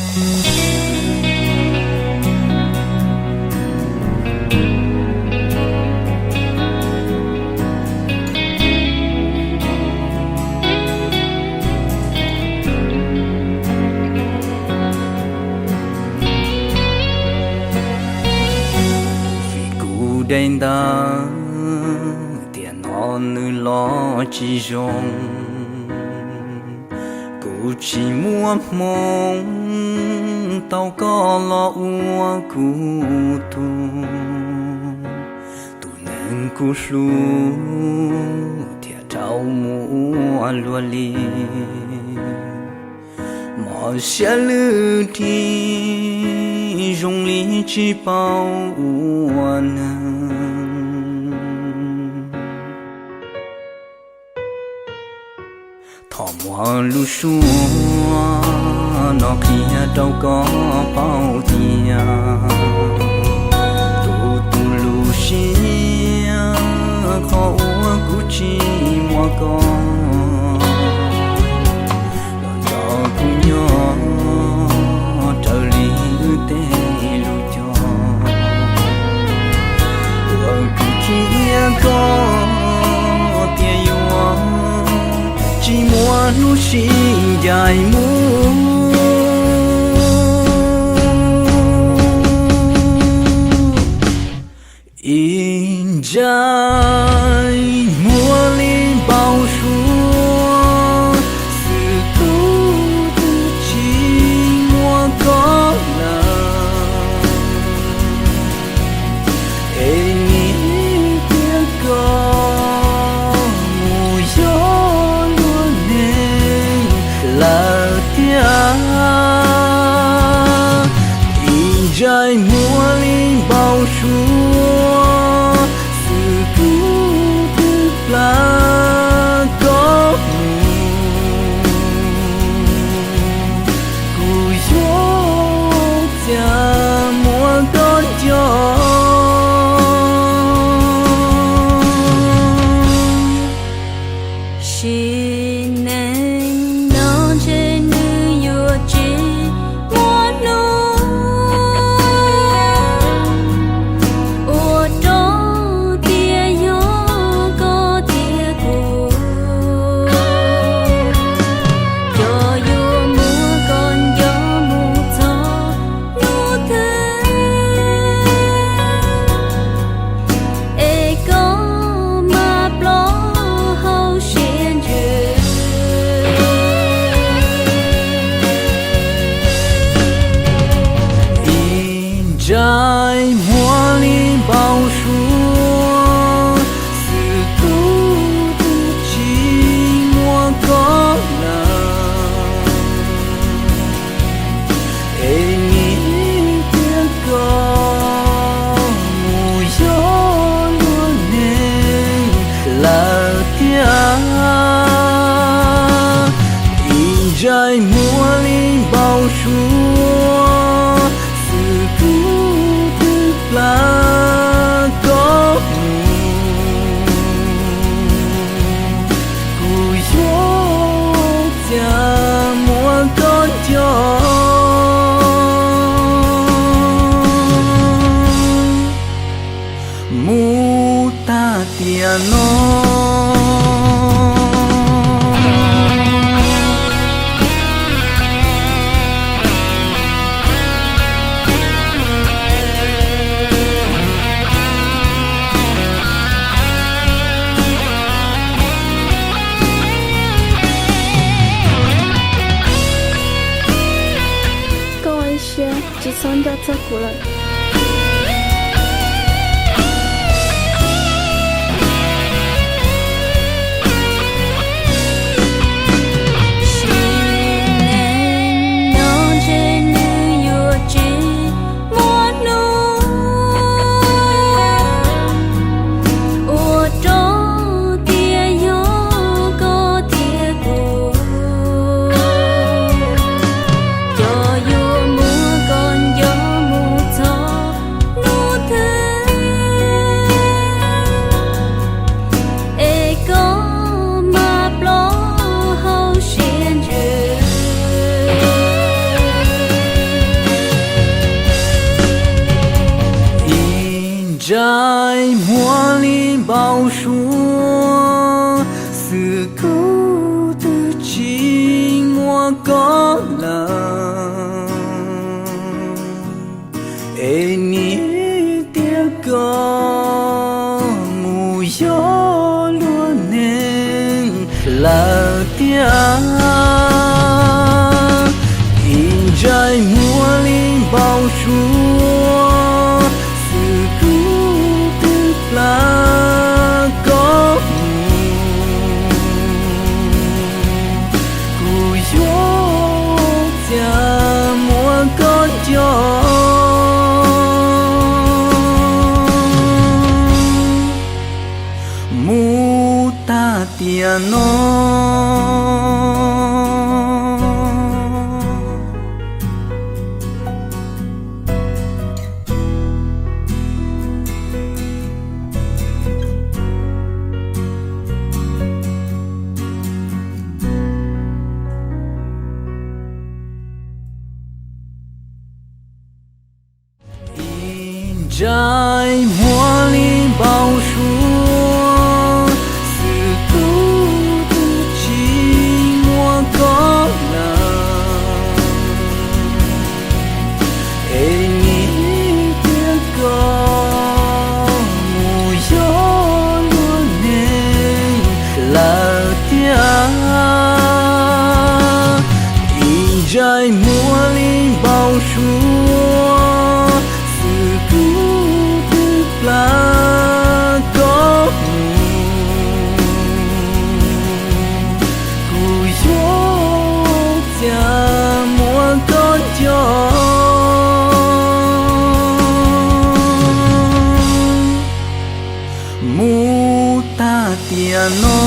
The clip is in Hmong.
Vim kuv dai ntawv tiam no nws los tsis zoo, kuv tsis muaj hmoo tau koj los ua kuv tug. Tus neeg kuv hlub thiaj rau mus ua luag li, mos siab lwj dhi zoo li tsis paub ua neeg. Thov muab lub suab no qhia rau koj paub tias tus tu lub siab qhov uas kuv tsis muaj koj los nrog kuv nyob raws li wb tej lus cog. Uas kuv qhia koj tias yuav tsis muaj hnub sib ncaim mus. Ib ntsais muag li npau suav, xwm tub twb tsis muaj koj lawm. Es niam thiab koj mus yog luag neeg lawm thiab. Ib ntsais muag li npau suav, xwm tub twb plam koj mus, kuv yuav cas muab koj nco. Sim neej no ntshe nws yuav tsis muaj hnub ua rau tias yog koj thiab kuv, cov yuav muab koj nco mus txog hnub twg, es koj mam ploj hauv siab ntsws. Ib ntsais muag li npau suav, xwm tub twb tsis muaj koj lawm. Es niam thiab koj mus yog luag neeg lawm thiab. Ib ntsais muag li npau suav, xwm tub twb plam koj mus, kuv yuav cas muab koj nco. Mus tag tiam no. Koj ua ib siab tsis txhob nco txog kuv lawm. Sim neej no ntshe nws yuav tsis muaj hnub ua rau tias yog koj thiab kuv, cov yuav muab koj nco mus txog koj lawm, es niam tias koj mus yog luag neeg lawm tiag. Ib ntsais muag li npau suav, xwb kuv twb plam koj mus, kuv yuav txias muab koj nco mus tag tiam no. Ib ntsais muag li npau suav, xwb kuv twb tsis muaj koj lawm, es niam tias koj mus yog luag neeg lawm tiag. Ib ntsais muag li npau suav, xwb kuv twb plam koj mus, kuv yuav txias muab koj nco mus tag tiam no.